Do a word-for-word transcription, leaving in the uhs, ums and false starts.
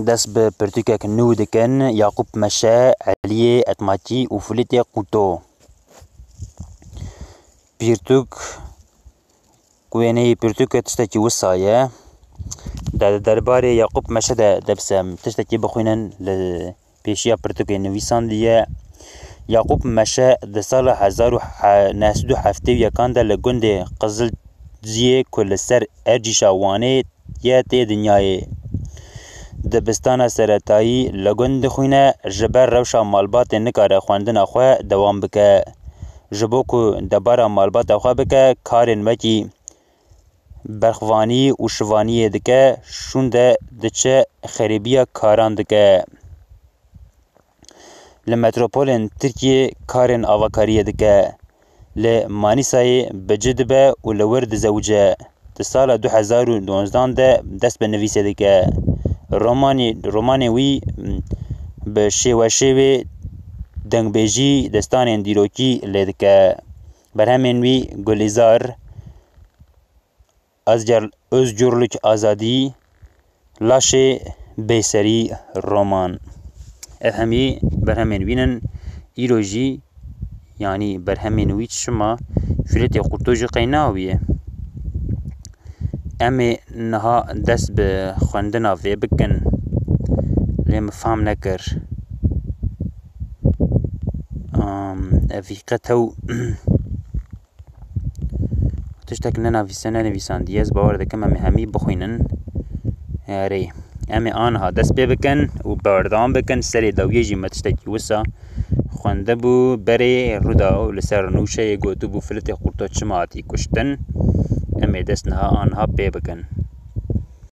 Dest bi pirtûkek nû dikin, Yaqûb Meşe, Eliyê Etmakî û Filîtê Qûto. Pirtûk, wêneyê pirtûkê tiştekî wisa ye. De, di derbarê Yaqûb Meşe de dibêjim tiştekî bixwînin, li pêşiya pirtûkê nivîsandiye. Yaqûb Meşe di sala hezar û neh sed û heftê û yekan de li gundê Qizilciyê ku li ser ercîşa Wanê ye tê dinyayê. Dibistana seretayî li gund dixwîne, ji ber rewşa malbatê nikare xwendina xwe dewam bike. Ji bo ku debara malbata xwe bike, karên wekî berxvanî û şivaniyê dike, şûnde diçe xerîbiya karan dike. Li metropolên Tirkiyê karên avakariyê dike. Li Manîsayê bi cih dibe û li wir dizewice. Di sala du hezar û nozdan de dest bi nivîsê dike. Romanê, romanê wî bi şêweşêwê dengbêjî destanên dîrokî lê dike. Berhemên wî Gulîzar, Özgür, Özgürlük Azadî, Laşê Bêserî roman. Ev hemî berhemên wî ne. Îro jî, yanî berhemên wî çima Filîtê Qûto jî qey nawiye. Em ê niha dest bi xwendina vê bikin. Lê min fam nekir. Am, ev î qet ew tiştek nenavîse, nenivîsandiye, ez bawer dikim em ê hemî bixwînin. Erê, em ê aniha dest pê bikin û berdewam bikin. Serê dawiyê jî me tiştekî wisa xwendibû, berê Rûdaw li ser nûşeyê gotibû Filîtê Qûto çima hatî kuştin. Em ê dest niha aniha pê bikin.